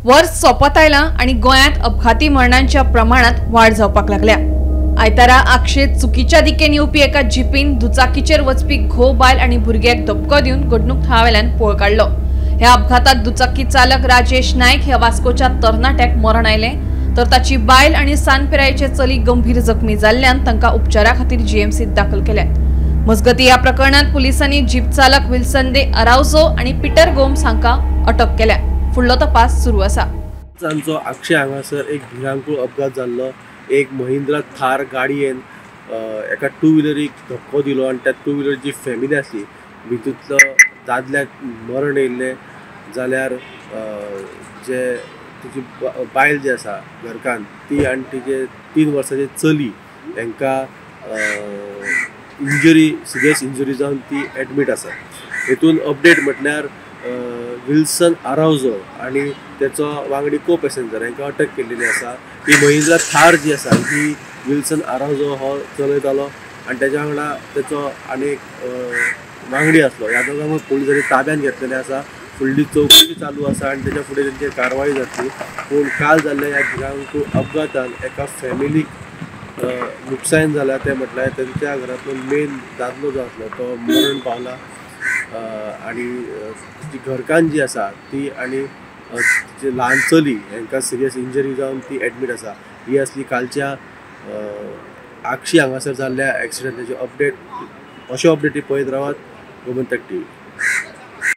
वर्स सोंपत आयलां आनी गोंयांत अपघाती मरणांच्या प्रमाणांत वाड जावपाक लागल्या. आयतारा आक्षेत चुकीच्या दिकेन येवपी एका जिपीन दुचाकीचेर वचपी घोव, बायल आनी भुरग्याक धपको दिवन घडणूक थळावेल्यान पळ काडलो. ह्या अपघातात दुचाकी चालक राजेश नायक ह्या वास्कोच्या तरणाट्याक मरण आयलें, तर ताची बायल आनी सान पिरायेचे चली गंभीर जखमी जाल्ल्यान तांकां उपचारा खातीर जीएमसीत दाखल केल्यात. मजगती ह्या प्रकरणात पुलिसांनी जीप चालक विल्सन दे अरावजो आनी पिटर गोम्स हांकां अटक केल्या. फुडलो तपास सुरू आसा. तांचो आक्षे हांगासर एक भिरांकूळ अपघात जाल्लो. एक महिंद्रा थार गाडयेन एका टू व्हिलरीक धक्को दिलो आनी त्या टू व्हिलर जी फॅमिली आसली भितूंतलो दादल्याक मरण येयल्लें, जाल्यार जे तिची बायल जी आसा घरकान्न ती आनी तिजे 3 वर्सांची चली हांकां इंजरी, सिरियस इंजरी जावन ती एडमीट आसा. हेतून अपडेट म्हटल्यार विल्सन आरावजो आनी तेचो वांगडी को पॅसेंजर हांकां अटक केल्लेली आसा. ही महिंद्रा थार जी आसा ही विल्सन आरावजो हो चलयतालो आनी तेज्या वांगडा तेचो आनी एक वांगडी आसलो. ह्या दोगांक पुलिसांनी ताब्यान घेतलेले आसा. फुडली चवकशी चालू आसा आनी तेच्या फुडें तेंचेर कारवाय जातली. पूण काल जाल्ल्या ह्या भिरांकूळ अपघातान एका फॅमिलीक नुकसान जालां तें म्हटल्यार तेंच्या घरांतलो मेन दादलो जो आसलो तो मरण पावला आनी तिची घरकान्न जी आसा ती आनी तिची ल्हान चली हांकां सिरियस इंजरी जावन ती एडमीट आसा. ही आसली कालच्या आक्षी हांगासर जाल्ल्या एक्सिडंटाची अपडेट. अश्यो अपडेटी पळयत रावात गोमंतक टीव्ही.